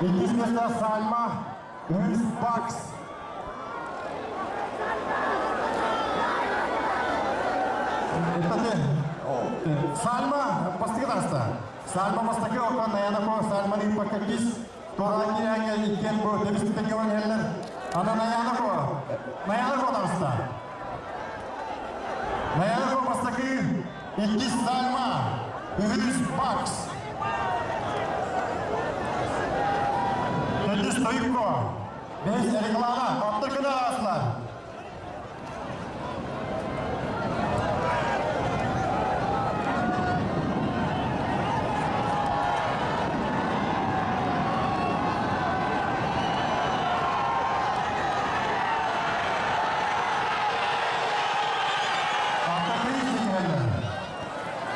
Иккис миэстэ Сальма, үһүс Бакс. Сальма бастакы таҕыста. Сальма бастакы, оттон Наянако Сальманы ыыппакка иккис. Туораан киирээҥҥэ иккиэн бу тэбис тэҥҥэ баран иһэллэр. Ана Наянако, Наянако таҕыста. Наянако бастакы, иккис Сальма, үһүс Бакс. Төрдүс Тойукко, бэһис Реклама, оттор гына аастылар.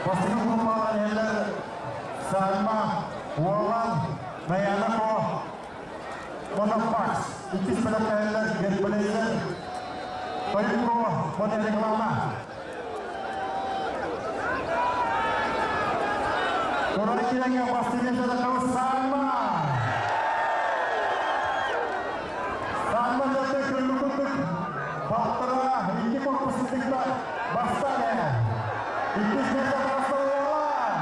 Бастакы группалар иһэллэр Сальма, Уолан, Наяна Ко, Монопакс. Иккис бөлөхтөһөллөр Гербелезер, Тойукко, Монореклама. Турар киэҥҥэ бастыҥы Сальма! Сальма дьэ күллүкүттүк балтара икки корпусутукта бастан ээ. Иккис миэстэ таҕыста Уолан.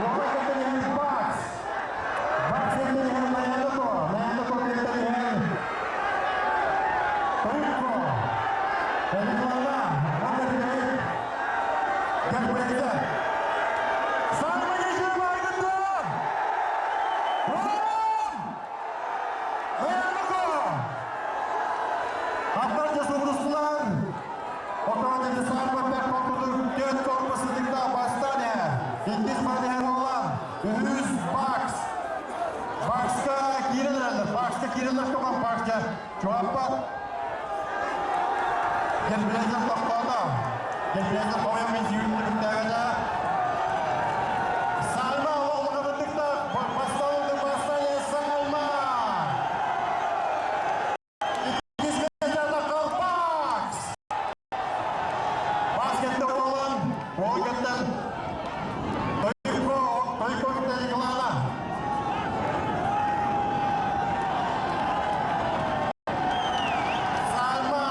Уолан кэлтэн иһэн Бакс. Бакс кэлтэн иһэн Наяндако. Наяндако кэлтэн иһэн Тойукко. Реклама. Уонна бүтэһик Гербелезер. Сальма Нежиева айгынды! Уолан! Аттар субурустулар. Отон Сарма бэрт курдук төрт корпус ытыкта бастан эр. Иккис баран буолан, үһүс Бакс. Бакска киирэн эрэллэр. Бакска киирэллэр тоҕон Бакска чугаппат. Гербрезер тохтоото. Гербрезер хомойон мин сүүрүн бүттээбэтэ. Сальма олоҕлоҕо басталды бастан Сальма. Иккис миэстэ Колпакс. Баскетте буолан, Волгаттан Тойко, Тойко реклама. Сальма.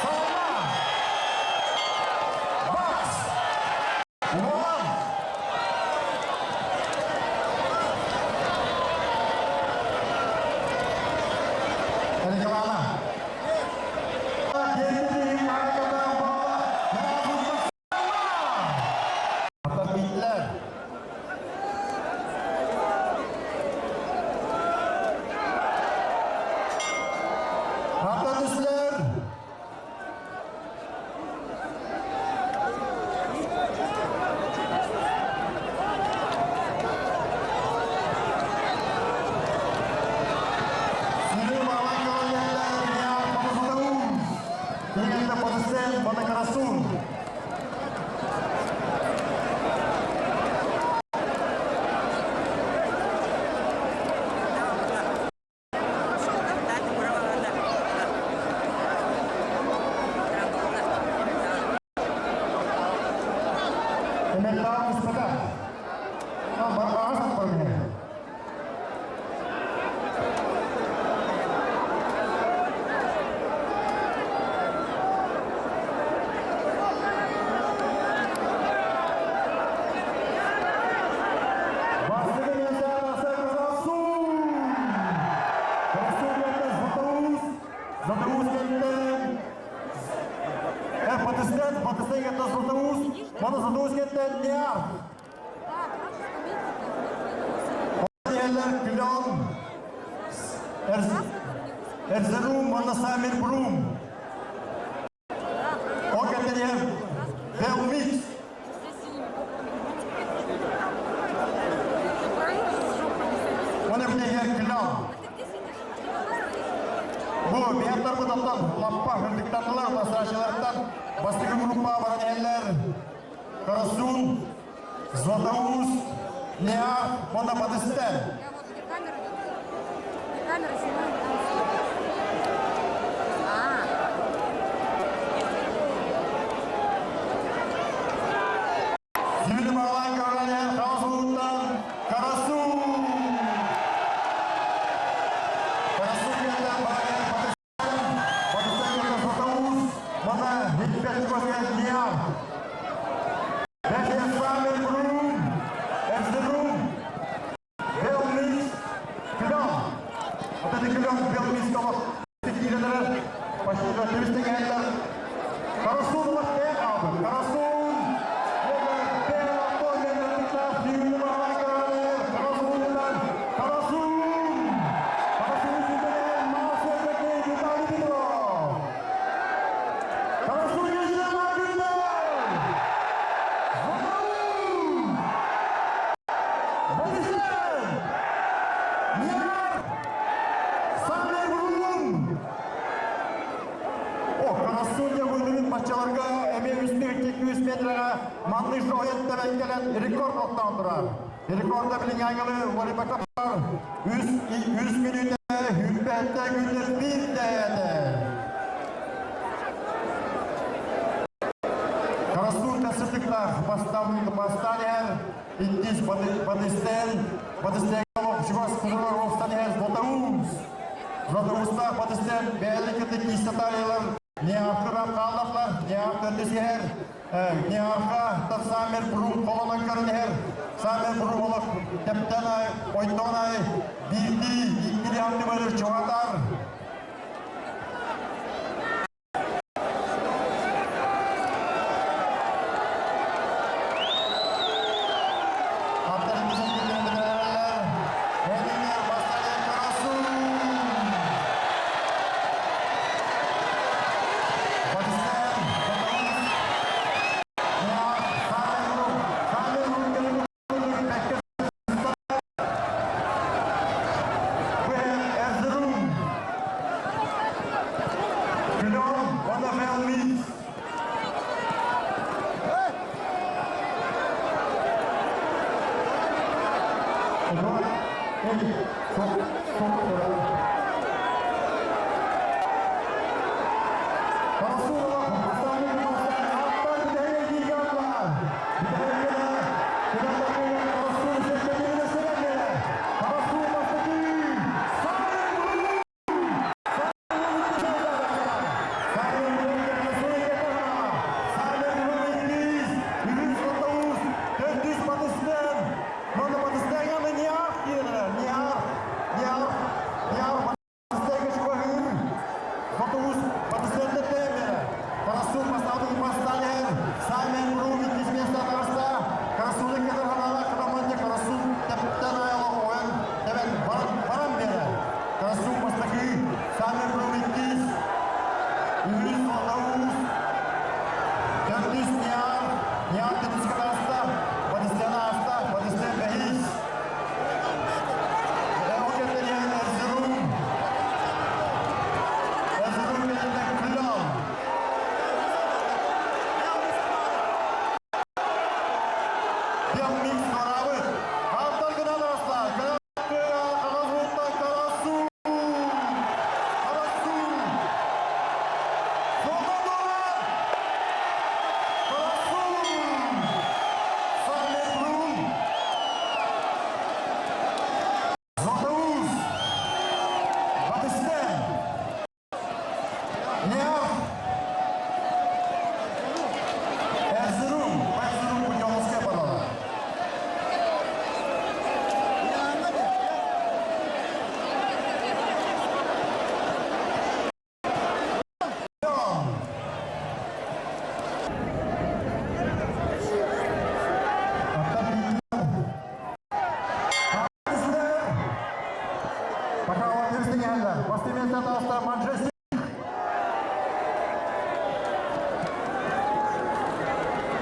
Сальма. Бакс. Уолан. Реклама. Атамиллер. Ататүслер. Сирим алаңгалар я Памазалаун. Кеңенде Падыстен, Бадакарасун. Эмэллээх испэтэ. Барбаҕа саппарыһы. Бастакы миэстэ тахсар Казахстан! Казахстан Златоуст, Златоуст кэнниттэн Патыстен, Патыстен кэнниттэн Златоуст, уонна Златоуст кэнниттэн Ниар. Диэллэр Клен, Эрзерум уонна Самир Брум. Ол кэнниттэн Белмикс. Уонна билигин Клен. Бу биһиэхтэрбит оттон лаппа үрдүктаннылар басааччылартан бастакы группаҕа баран иһэллэр Карасун, Златоуст, Неар уонна Батыстен. Камера снимает. А. Хиппет Ниар. Бэхе Самер Брум, Эрзерум, Белмис, Күлөн. Ата Күлөн Белмис толох киирэлэр почти түбүстегеннер. Карасун лахте алды. Карасун Карасун! Карасун Карасун Баччаларга эмиэ үстүү метрага манны жоһет кэлэн рекорд оттоон турар. Рекорда билин аңылы волейболга 3 мүнүүтэ хүрбэттэ күннэр биир дэйэтэ. Карасун тасырдыктар бастан эр иккис Батыстен Батыстен чугас кузовар остан эр Златоуст Златоустаах Батыстен бээликети кистатайлар не аркыран қалдақлар не аркырды не арка самер брум колонан көрүнэр самер брум олох тептен ай ойтон ай бирди иккили анды бөлөр чоңатар.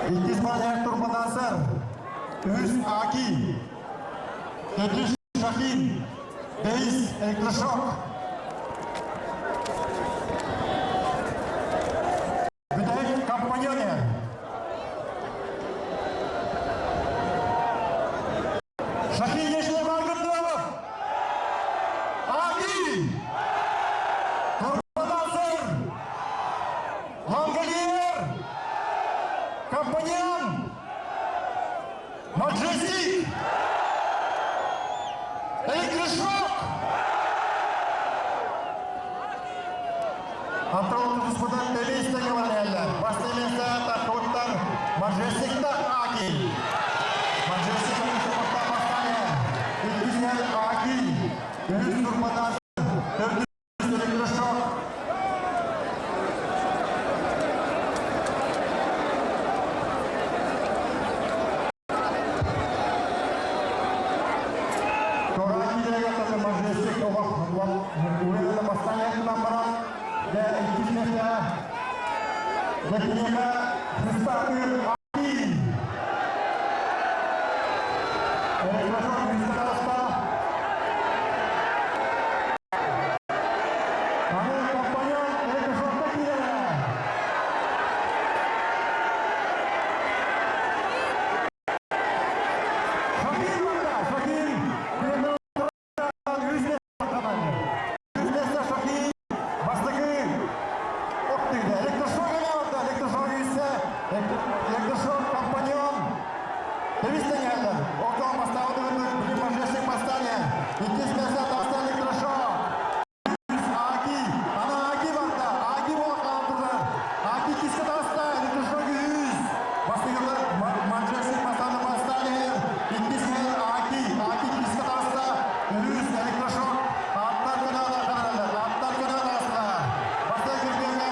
Иккис балер турбадансар, үс Аки, төрдүс Шахин, бейс Электрошок. Бүтэһик компаньоне. Шахин Yeşile Bargındırov. Аки! Турбадансар! Лангольер! Компаньон! Маджестик! Электрошок! Аттар тутуспутун тэбиистэҥҥэ баран иһэллэр. Бастакы миэстэ таххыбыттар Маджестикта Аки. Маджестик тутуспуттан бастаан иһэр. Иккис иһэр Аки. Үһүс турбатан төрдүс электрошок. Туораан киирэргэ тахса Мажестик олох уһуйан бастаан иһэн баран дьэ иккис миэстэҕэ дьэ киниэхэ Христатыр Аки Электрошок үһүскэ таҕыста. Аны компаньон электрошокка киирэрэ. Шакир барда, Шакир! Үс миэстэ Шакир бастакы оттыйда. Электрошок эмэ барда, электрошок үссе, электрошок компаньон Тэбис тэҥэллэр. Оттон бастаабыт ырытык билим мажестик бастаан Иккис миэстэ таста электрошок. Аки, ана Аки барда, Аки буола хаалан турар. Аки иккискэ таҕыста, электрошок үһүс. Бастыгылар Манчестер бастааны бастаан иһэр. Иккис иһэр Аки, Аки иккискэ таҕыста, үһүс электрошок. Аттар көнө хаалаллар, аттар көнө таҕыстылар. Бастакы кирбиэҥҥэ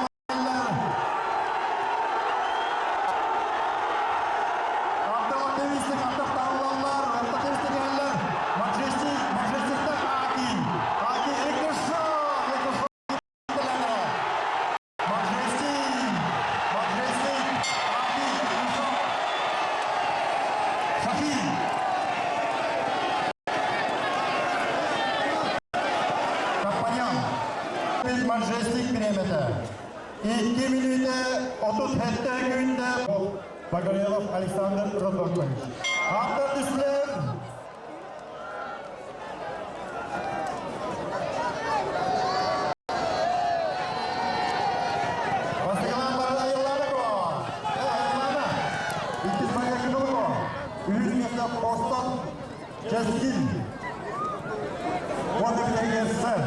Аттар тэбистик, аттар тааллаллар, аттар тэбистик иһэллэр. Маджестик, Маджестиктар Аки. Аки электрошок, электрошок Маджестик, Маджестик, Аки, электрошок. Шахин. Компаньон. Маджестик бириэмэтэ. 2 мүнүүтэ 37 күндэ Погорелов Александр Родокович. Автор түслер Бастакылаан бары айыллаана ко. Айыллаана. Иккис майга кыдылы Үһүс миэстэ постон Чэскил. Уонна бүтэһигэр сэр.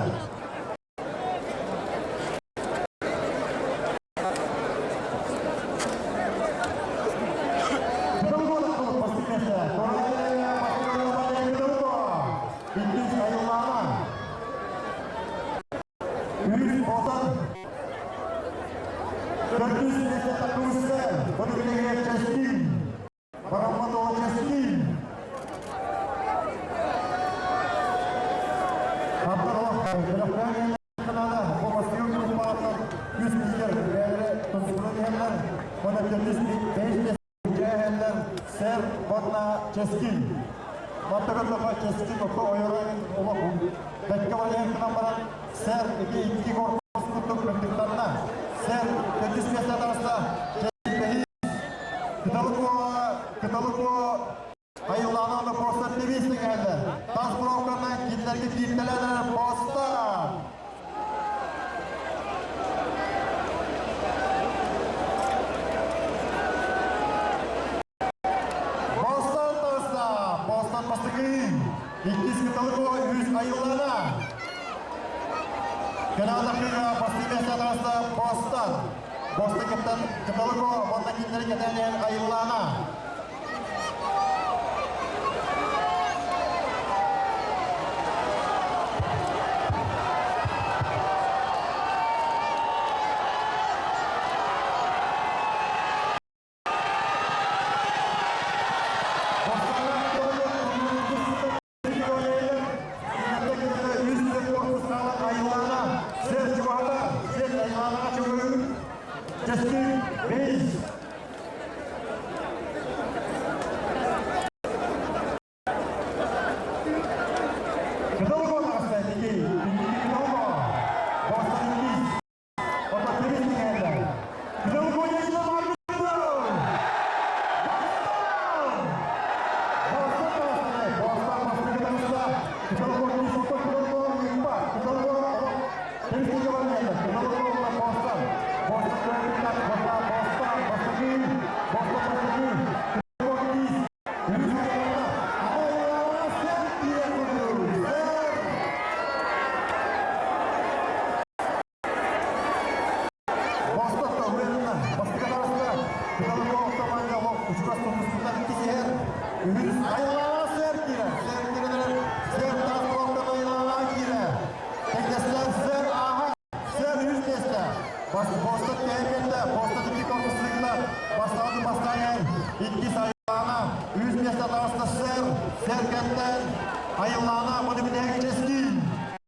Сэр уонна Чэскил. Маттагыллаха Чэскил окко ойорон олох бэккэ барыһын гынан баран сэр ити икки корпус курдук кырдыктанна. Сэр төрдүс миэстэ таҕыста. Чэскил бэһис. Кыталык Кыталык айыллаана просто тэбиэстэҥ иһэллэр. Тас бровканан кинилэргэ кииртэлээн поста. Бастан таҕыста, бастан бастакы, иккис кыталык үс айыллаана. Канада кыыга бастакы миэстэ таҕыста Бостон. Бостон кыталык уонна кинилэри кэтээн айыллаана. Кэргэттэн Айыллаана Мудубинэк чэстии.